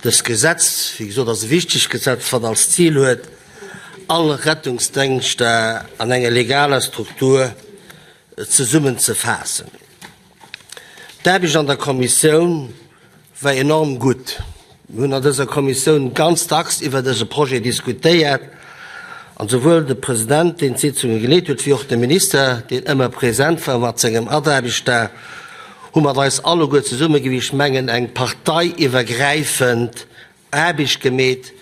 Dëst Gesetz, wéi gesot, ass e wichtegt Gesetz, wat als Zil huet, all Rettungsdéngschter an enger legaler Struktur zesummenzefaassen. D'Aarbecht an der Kommissioun war enorm gutt. Mir hunn an dëser Kommissioun ganz dacks iwwer dëse Projet diskutéiert an souwuel de President, deen d'Sitzunge geleet huet, wéi och de Minister, deen ëmmer present war mat sengem Mataarbechter, hu mat eis alleguer zesumme, wéi ech mengen, eng parteiiwwergräifend Aarbecht gemeet.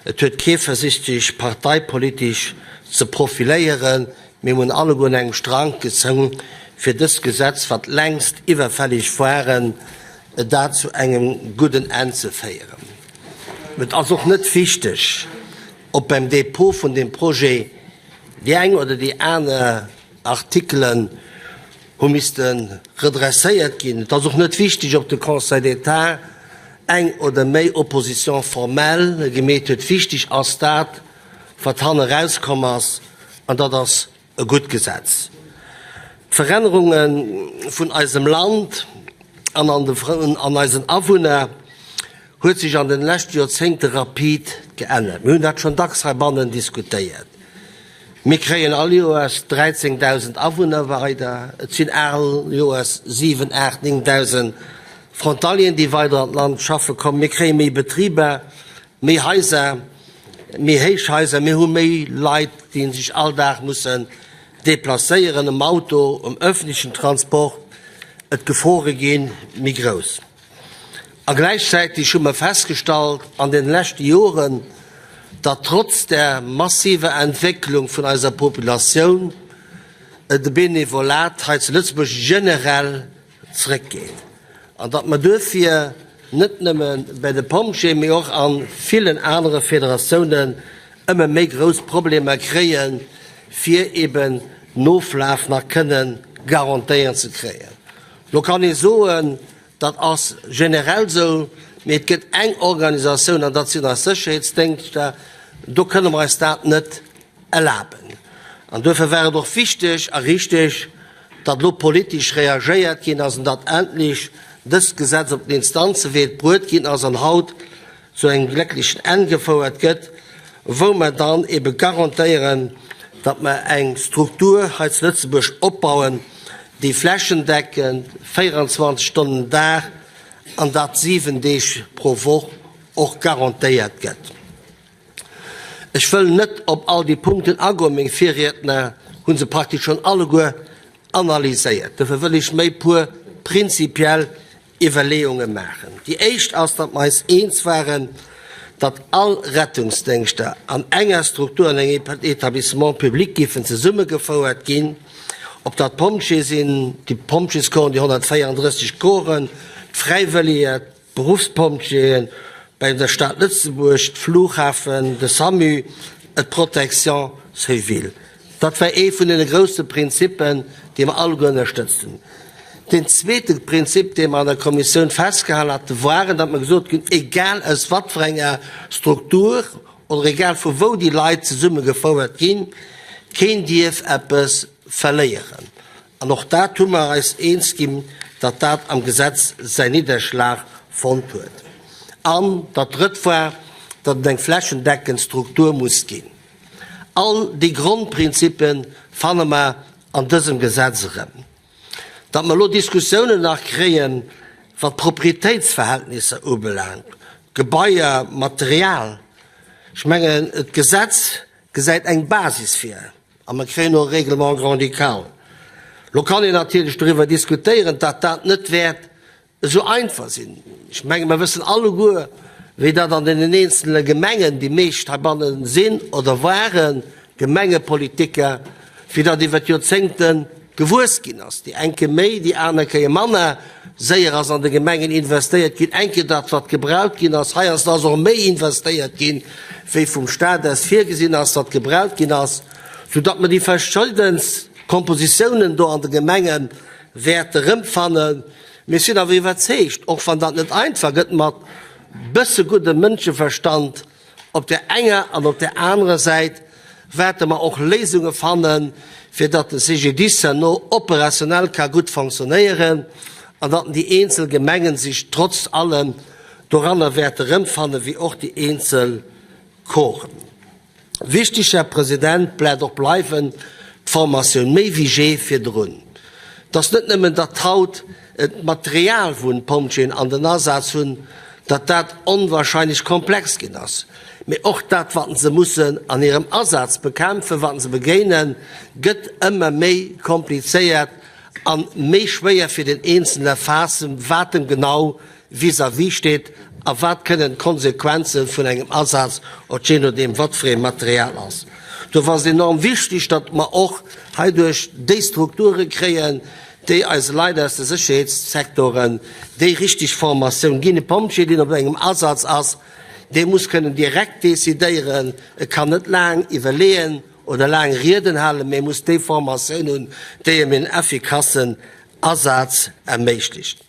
Et huet kee versicht, sech parteipolitesch ze profiléieren. Mir hunn alleguer un engem Strank gezunn, fir dëst Gesetz, wat längst iwwerfällig waren, dat zu engem gudden Enn ze féieren. Et ass och net wichteg, ob beim Dépôt vun deem Projet déi eng oder déi aner Artikelen hu misste redresséiert ginn. Et ass och net wichteg, ob de Conseil d'État eng oder méi Opposition formelle gemeet huet. Wichteg ass dat, wat hanne erauskomm ass, an dat ass E gutt Gesetz. D'Verännerunge vun eisem Land an an eisen Awunner huet sech an den leschte Joerzéngte rapid geännert. Mir hunn dat schonn dacks heibannen diskutéiert. Mir kréien all Joers 13.000 Awunner weider. Et sinn all Joers 7, 8, 9.000 Frontalieren, déi weider an d'Land schaffe kommen. Mir kréie méi Betriber. Méi Haiser, méi héich Haiser, mir hu méi Leit, déi sech all Dag mussen deplacéieren, um Auto, um öffentlichen Transport. Et d'Gefore gi méi grouss. A gläichzäitig hu mer festgestallt an deene leschte Joren, datt trotz der massiver Entwécklung vun eiser Populatioun de Benevolat hei zu Lëtzebuerg generell zrëckgeet an datt mer duerfir net nëmme bei de Pompjeeën, mee och a villen anere Federatiounen ëmmer méi grouss Problemer kréien, fir eben d'Noflaf nach kënnen garantéieren ze kréien. Lo kann ee soen, dat ass generell esou, mee et gëtt eng Organisatioun an dat sinn eis Sécherheetsdéngschter, do kënne mer eis dat net erlaben. An duerfir war et och wichteg a richtig, datt elo politesch reagéiert ginn ass an datt endlech dëst Gesetz op den Instanzewee bruet ginn ass an haut zu engem glécklechen Enn gefouert gëtt, wou mer dann ebe garantéieren, datt mer eng Struktur hei zu Lëtzebuerg opbauen, déi flächendeckend 24 Stonnen den Dag an dat 7 Deeg pro Woch och garantéiert gëtt. Ech wëll net op all déi Punkten agoen, meng Virriedner hu se praktesch schonn alleguer analyséiert. Dofir wëll ech méi puer prinzipiell Iwwerleeunge maachen. Déi éischt ass, datt mer eis eens waren, datt all Rettungsdéngschter an enger Struktur, an engem Établissement public giffen zesummegefouert ginn, ob dat d'Pompjeeë sinn, déi Pompjeescorpsen, déi 134 Corpsen, d'Fräiwëlleger, D'Beruffspompjeeën bei der Stad Lëtzebuerg, d'Flughafen, de SAMU, d'Protection civile. Dat war ee vun deene grousse Prinzippen, déi mer alleguer ënnerstëtzt hunn. Deen zweete Prinzip, dee mer an der Kommissioun festgehalen haten, waren, datt mer gesot hunn, egal aus wat fir enger Struktur oder egal vu wou déi Leit zesummegefouert ginn, keen dierf eppes verléieren. An och dat hu mer eis eens ginn, datt dat am Gesetz säin Nidderschlag fonnt huet. An dat Drëtt war, datt et eng flächendeckend Struktur muss ginn. All déi Grondprinzippe fanne mer an dësem Gesetz erëm. Datt mer elo Diskussiounen nach kréien, wat d'Proprietéitsverhältnisser ubelaangt, Gebaier, Material, ech mengen, d'Gesetz gesäit eng Basis vir. A mer kréien och e Règlement grand-ducal. Lo kann een natierlech doriwwer diskutéieren, datt dat net wäert esou einfach sinn. Ech menge mer wëssen alleguer, wéi dat an deenen eenzele Gemengen, déi meescht heibanne sinn oder ware Gemengepolitiker, wéi dat iwwer d'Joerzéngte gewuess ginn ass. Déi eng Kéier méi, déi aner Kéier manner séier ass an de Gemengen investéiert ginn. Eng Kéier dat, wat gebraucht ginn ass. Heiansdo ass och méi investéiert ginn, wéi vum Stat aus virgesinn ass, wat gebraucht ginn ass, soudatt mer déi verschiddenst Kompositiounen do an de Gemenge wäerte erëmfannen. Mir sinn awer iwwerzeegt, och wann dat net einfach gëtt, mat bësse guddem Mënscheverstand, Op där enger an op där anerer Säit wäerte mer och Léisunge fannen, fir datt de CGDIS herno operationell ka gutt fonctionnéieren an datt déi eenzel Gemengen sech trotz allem. doranner wäerte erëmfannen, wéi och déi eenzel Corpsen. Wichtig, Här President, bleibt och bleiwen d'Formatioun, méi wéi jee virdrun. Et ass net nëmmen, datt haut d'Material, wou d'Pompjeeën an den Asaz hunn, datt dat onwahrscheinlech komplex ginn ass, mee och dat, wat se mussen an hirem Asaz bekämpfen, wat se begéinen, gëtt ëmmer méi komplizéiert a méi schwéier fir den Eenzelnen erfaassen, wat em genau vis-à-vis steet a wat kënnen d'Konsequenze vun engem Asaz, och jee nodeem wat fir ee Material ass. Dofir ass et enorm wichtig, datt mer och heiduerch déi Strukture kréien, déi eise Leit aus de Sécherheetssektoren déi richtig Formatioun ginn. E Pompjee, deen op engem Asaz ass, dee muss kënnen direkt decidéieren. E kann net laang iwwerleeën oder laang Rieden halen, mee e muss déi Formatioun hunn, déi em en effikassen Asaz erméiglecht.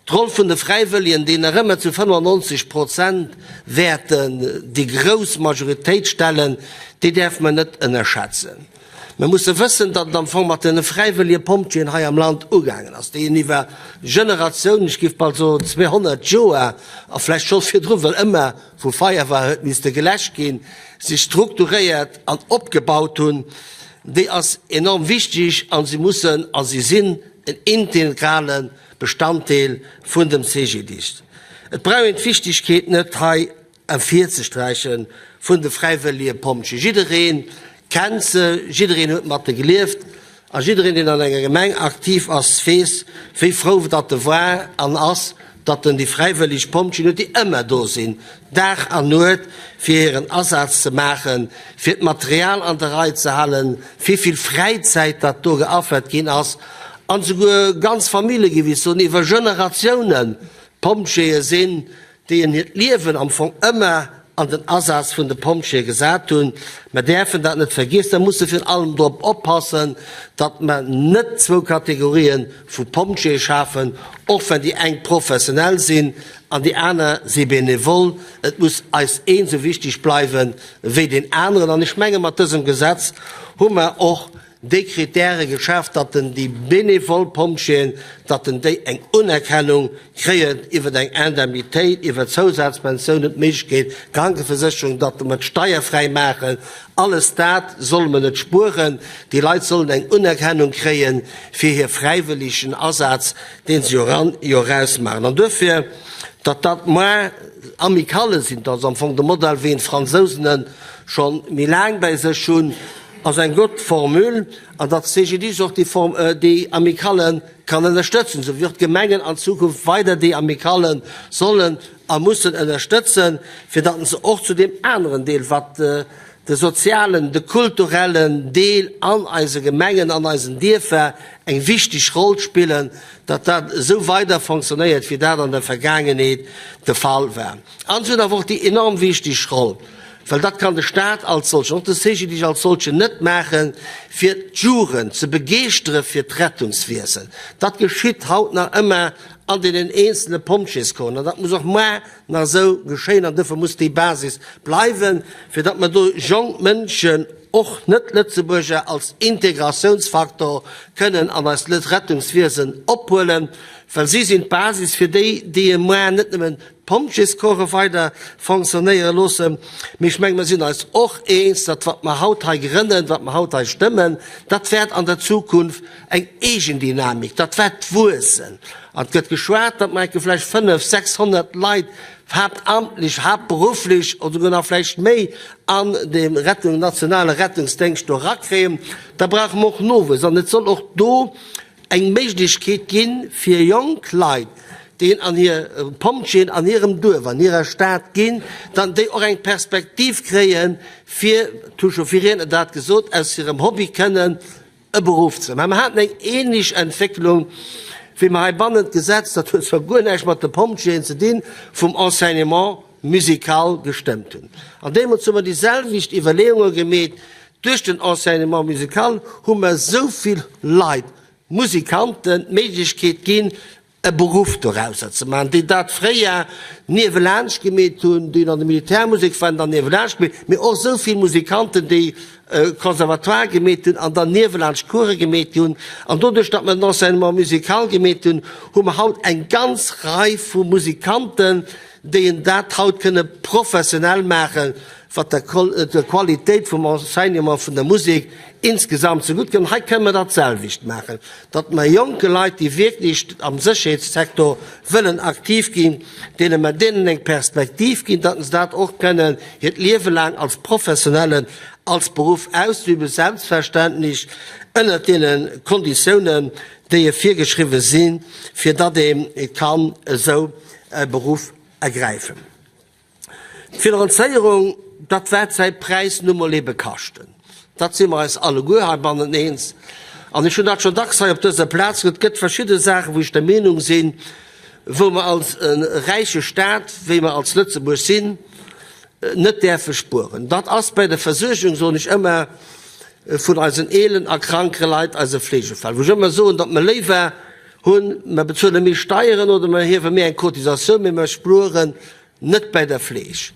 D'Roll vun de Fräiwëllegen, déi nach ëmmer zu 95 Prozent wäerten déi grouss Majoritéit stellen, déi däerfe mer net ënnerschätzen. Mer musse wëssen, datt et am Fong mat deene fräiwëllege Pompjeeën hei am Land ugaangen ass, déi een iwwer Generatiounen, ech géif bal soen 200 Joer, a vläicht scho virdru, well ëmmer wou Feier war, huet misste geläscht ginn, sech strukturéiert an opgebaut hunn. Déi ass enorm wichtig a si mussen a si sinn en integrale Bestanddeel vun dem CGDIS. Et brauch een d'Wichtigkeet net hei ervirzesträiche vun de fräiwëllige Pompjeeë. Jidderee kennt se, jiddereen huet mat de gelieft a jiddereen, deen an enger Gemeng aktiv ass, weess, wéi frou datt e war an ass, datt en déi fräiwëllig Pompjeeën huet, déi ëmmer do sinn, Dag an Nuet, fir hiren Asaz ze maachen, fir d'Material an der Rei ze halen, wéi vill Fräizäit datt do geaffert ginn ass, an esouguer ganz Famille, géif ech soen, iwwer Generatiounen Pompjeeë sinn, déi en hiert Liewen am Fong ëmmer an den Asaz vun de Pompjeeë gesat hunn. Mer däerfen dat net vergiessen. Mer musse virun allem drop oppassen, datt mer net zwou Kategorië vu Pompjeeë schafen, och wenn déi eng professionell sinn an déi aner si benevol. Et muss eis een esou wichteg bleiwe wéi deen aneren. An ech menge mat dësem Gesetz hu mer och déi Kritäre geschaaft, datt en déi benevol Pompjeeën, datt en déi eng Unerkennung kréien iwwer eng Indemnitéit, iwwer Zousazpensiounen, d'Méiglechkeet Krankeversécherung, datt mer d'Steier fräi maachen. Alles dat solle mer net spueren. Déi Leit sollen eng Unerkennung kréie fir hir fräiwëllegen Asaz, dee se Joer an Joer aus maachen. An duerfir, datt dat moins Amicalë sinn, dat ass am Fong de Modell, wéi en d'Fransousen e scho méi laang bäi sech hunn, ass eng gutt Formule an datt d'CGDIS och déi Form, déi Amicale kann ënnerstëtzen, esou wéi och d'Gemengen an Zukunft weider déi Amicale sollen a mussen ënnerstëtzen, fir datt se och zu deem aneren Deel, wat de sozialen, de kulturellen Deel an eise Gemengen, an eisen Dierfer eng wichteg Roll spillen, datt dat esou weider fonctionnéiert, wéi dat an der Vergaangenheet de Fall war. An se hunn awer och déi enorm wichteg Roll, well dat kann de Stat als solchen, och de CGDIS als solchen net maachen, fir d'Jugend ze begeeschtere fir d'Rettungswiesen. Dat geschitt haut nach ëmmer an deenen eenzele Pompjeescorpsen an dat muss och muar nach esou geschéien an duerfir muss déi Basis bleiwen, fir datt mer do jonk Mënschen, och Net-Lëtzebuerger, als Integratiounsfaktor kënnen an eist Rettungswiesen ophuelen, well si sinn d'Basis fir déi, déi e muar net nëmmen d'Pompjeescorpse weider fonctionnéiere loossen. Mee ech menge mer sinn eis och eens, datt wat mer haut hei grënnen, wat mer haut hei stëmmen, dat wäert an der Zukunft eng eegen Dynamik, dat wäert wuessen. An et gëtt geschwat, datt mer enke vläicht 500, 600 Leit haaptamtlech, haaptberufflech oder souguer nach vläicht méi an de Rettung, nationale Rettungsdéngscht do erakréien. Da brauche mer och Nowuess an et soll och do eng Méiglechkeet gi fir jonk Leit, déi an hir Pompjeeën an hirem Duerf, an hirer Stad ginn, dann déi och eng Perspektiv kréien, fir, et hu scho vill Riedner dat gesot, aus hirem Hobby kënnen e Beruff ze maachen. Mer haten eng ähnlech Entwécklung, wéi mer heibannen d'Gesetz, dat huet zwar guer näischt mat de Pompjeeën ze dinn, vum Enseignement musical gestëmmt hunn. An deemools hu mer déi selwecht Iwwerleeunge gemeet, Duerch den Enseignement musical hu mer esou vill Leit, Musikanten, d'Méiglechkeet ginn, e Beruff dorauser ze maachen, déi dat fréier niewelaanscht gemeet hunn, déi an der Militärmusek waren, dann niewelaanscht gemeet, mee och esou vill Musikanten, déi Conservatoire gemeet hunn an dann niewelaanscht Course gemeet hunn. An doduerch, datt mer den Enseignement musical gemeet hunn, hu mer haut eng ganz Rei vu Musikanten, déi en dat haut kënne professionell maachen, wat der Qualitéit vum Enseignement vun der Musek insgesamt zegutt kënnt. Hei kënne mer dat selwecht maachen, datt mer jonke Leit, déi wierklech am Sécherheetssektor wëllen aktiv ginn, deene mer deenen eng Perspektiv ginn, datt se dat och kënnen hiert Liewe laang als Professionellen, als Beruff ausüben, selbstverständlech ënnert deene Konditiounen, déi e virgeschriwwen sinn, fir datt ee kann esou e Beruff ergräifen. D'Finanzéierung, dat wäert säi Präis nu mol ebe kaschten. Dat si mer eis alleguer heibannen eens. An ech hunn dat schonn dacks hei op dëser Plaz gesot, Et gëtt verschidde Saachen, wou ech der Meenung sinn, wou mer als e räiche Stat, wéi mer als Lëtzebuerg sinn, net däerfe spueren. Dat ass bei der Versuergung, soen ech ëmmer, vun eisen eelen a kranke Leit, eise Fleegefäll, wou ech ëmmer soen, datt mer léiwer hunn, mer bezuele méi Steieren oder mer hiewe méi eng Cotisatioun, mee mer spueren net bäi der Fleeg,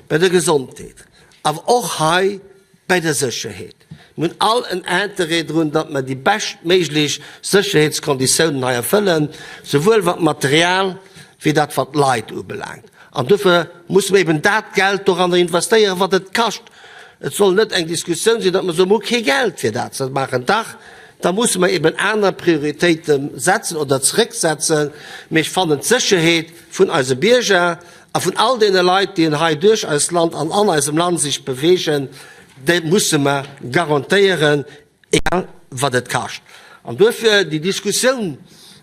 bäi der Gesondheet, awer och hei bäi der Sécherheet. Mir hunn all en Interêt drun, datt mer déi beschtméiglech Sécherheetskonditiounen hei erfëllen, souwuel wat d'Material wéi dat wat d'Leit ubelaangt. An dofir musse mer eben dat Geld doranner investéieren, wat et kascht. Et soll net eng Diskussioun sinn, datt mer soen, mer hu kee Geld fir dat ze maachen. Dach, da musse mer eben aner Prioritéite setzen oder zerécksetzen. Mee ech fannen d'Sécherheet vun eise Bierger a vun all deene Leit, déi hei duerch eist Land an an eisem Land sech bewegen, déi musse mer garantéieren, egal wat et kascht. An duerfir déi Diskussioun,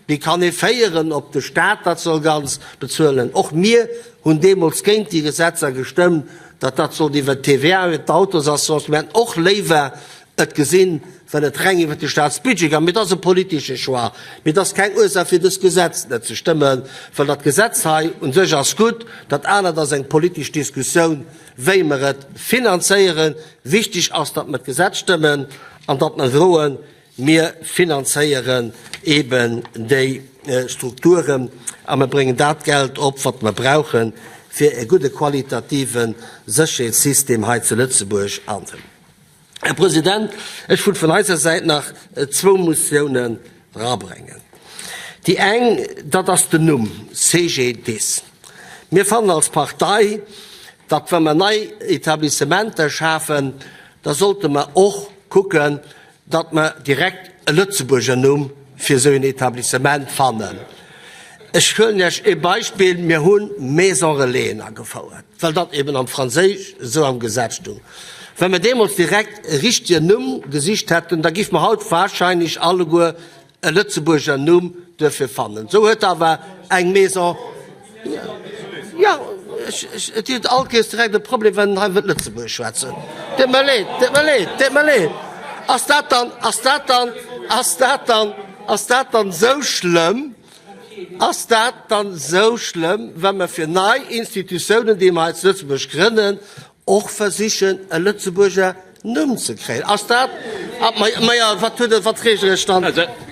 déi kann ee féieren, ob de Stat dat soll ganz bezuelen. Och mir hunn deemools géint déi Gesetzer gestëmmt, datt dat sollt iwwert d'TVA, iwwert d'Autosassurance. Mir hätten och léiwer et gesinn, wann et reng iwwert de Staatsbudget goung. Mee et ass e politesche Choix. Mee et ass keng Ursaach, fir dëst Gesetz net ze stëmmen, well dat Gesetz hei u sech ass gutt. Dat anert ass eng politesch Diskussioun, wéi mer et finanzéieren. Wichteg ass, datt mer d'Gesetz stëmmen an datt mer soen, Mir finanzéieren eeben déi Strukturen a mer bréngen dat Geld op, wat mer brauchen, fir e gudde qualitative Sécherheetssystem hei zu Lëtzebuerg anzeféieren. Här President, ech wëll vun eiser Säit nach zwou Motiounen erabréngen. Déi eng, dat ass den Numm CGDIS. Mir fannen als Partei, datt wa mer nei Etablissementer schafen, da sollte mer och kucken, datt mer direkt e Lëtzebuurger Numm fir esou en Etablissement fannen. Ech huelen Iech e Beispill, Mir hu Maison-relaisen agefouert, well dat eben am Franséisch esou am Gesetz stung. Wa mir deemools direkt e richtegen Numm gesicht hätten, da géife mer haut wahrscheinlech alleguer e Lëtzebuurger Numm duerfir fannen. Esou huet awer eng Maison. Jo, et huet all Kéiers direkt e Problem, wann en hei wëllt Lëtzebuergesch schwätzen. Deet mer leed, deet mer leed, deet mer leed. Ass dat dann, ass dat dann, ass dat dann, ass dat dann esou schlëmm? Ass dat dann esou schlëmm, wa mer fir nei Institutiounen, déi mer hei zu Lëtzebuerg grënnen, och versichen e Lëtzebuerger Numm ze kréien. Ass dat, ma jo, wat huet et, wat reegt Der Iech dann,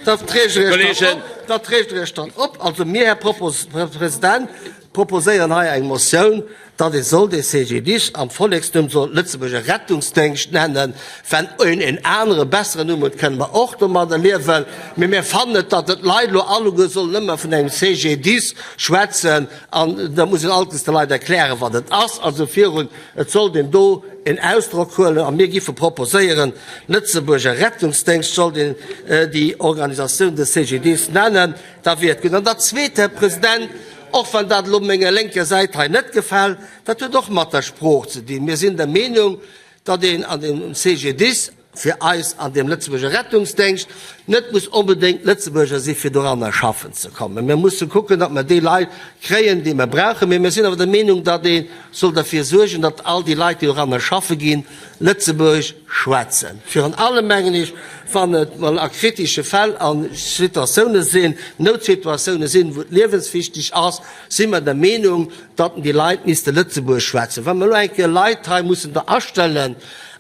dat reegt Der Iech dann op, dat reegt Der Iech dann op? Also mir, Här President, proposéieren hei eng Motioun, datt ee soll dee CGDIS am Volleksnumm soll Lëtzebuerger Rettungsdéngscht nennen. Wenn een en anere besseren Numm huet, kënne mer och domadder liewen. Mee mir fannen net, datt et d'Leit elo alleguer sollen ëmmer vun engem CGDIS schwätzen. An da muss een alt de Leit erklären, wat et ass. Also virun, et sollt een do en Ausdrock huelen. A mir giffe proposéieren, Lëtzebuerger Rettungsdéngscht sollt een déi Organisatioun, de CGDIS, nennen. Da wier et gutt. An dat Zweet, Här President, och wann dat elo menger lénker Säit hei net gefält, dat huet och mat der Sprooch ze dinn. Mir sinn der Meenung, datt een an dem CGDIS, fir eis an dem Lëtzebuerger Rettungsdéngscht, net muss onbedéngt Lëtzebuerger si fir doranner schaffen ze kommen. Mir musse kucken, datt mer déi Leit kréien, déi mer brauchen. Mee mir sinn awer der Meenung, datt ee soll derfir suergen, datt all déi Leit, déi doranner schaffe ginn, Lëtzebuergesch schwätzen. Virun allem, mengen ech, wann et mol a kritesche Fäll a Situatioune sinn, Noutsituatioune sinn, wou et liewenswichteg ass, si mer der Meenung, datt déi Leit misste Lëtzebuergesch schwätzen. Wa mer elo eng Kéier Leit hei mussen der astellen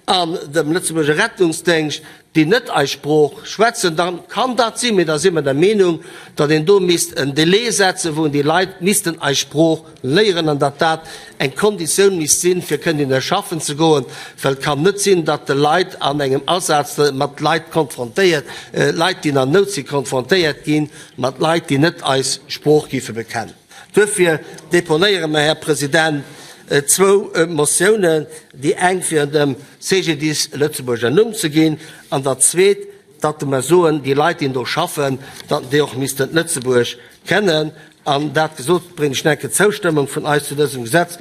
an dem Lëtzebuerger Rettungsdéngscht, déi net eis Sprooch schwätzen, da kann dat sinn, mee da si mer der Meenung, datt een do misst en Délai setzen, wou déi Leit missten eis Sprooch léieren an datt dat eng Konditioun misst sinn, fir kënnen ina schaffen ze goen, well et kann net sinn, datt de Leit an engem Asaz mat Leit konfrontéiert, Leit, déi an Nout si konfrontéiert ginn, mat Leit, déi net eis Sprooch géife bekennen. Duerfir deponéiere mer, Här President, zwou Motiounen, déi eng fir dem CGDIS e Lëtzebuerger Numm ze ginn an dat zweet, datt mer soen, déi Leit, déi do schaffen, datt déi och missten Lëtzebuerg kennen. An dat gesot, bréngen ech nach eng Kéier d'Zoustëmmung vun eis zu dësem Gesetz.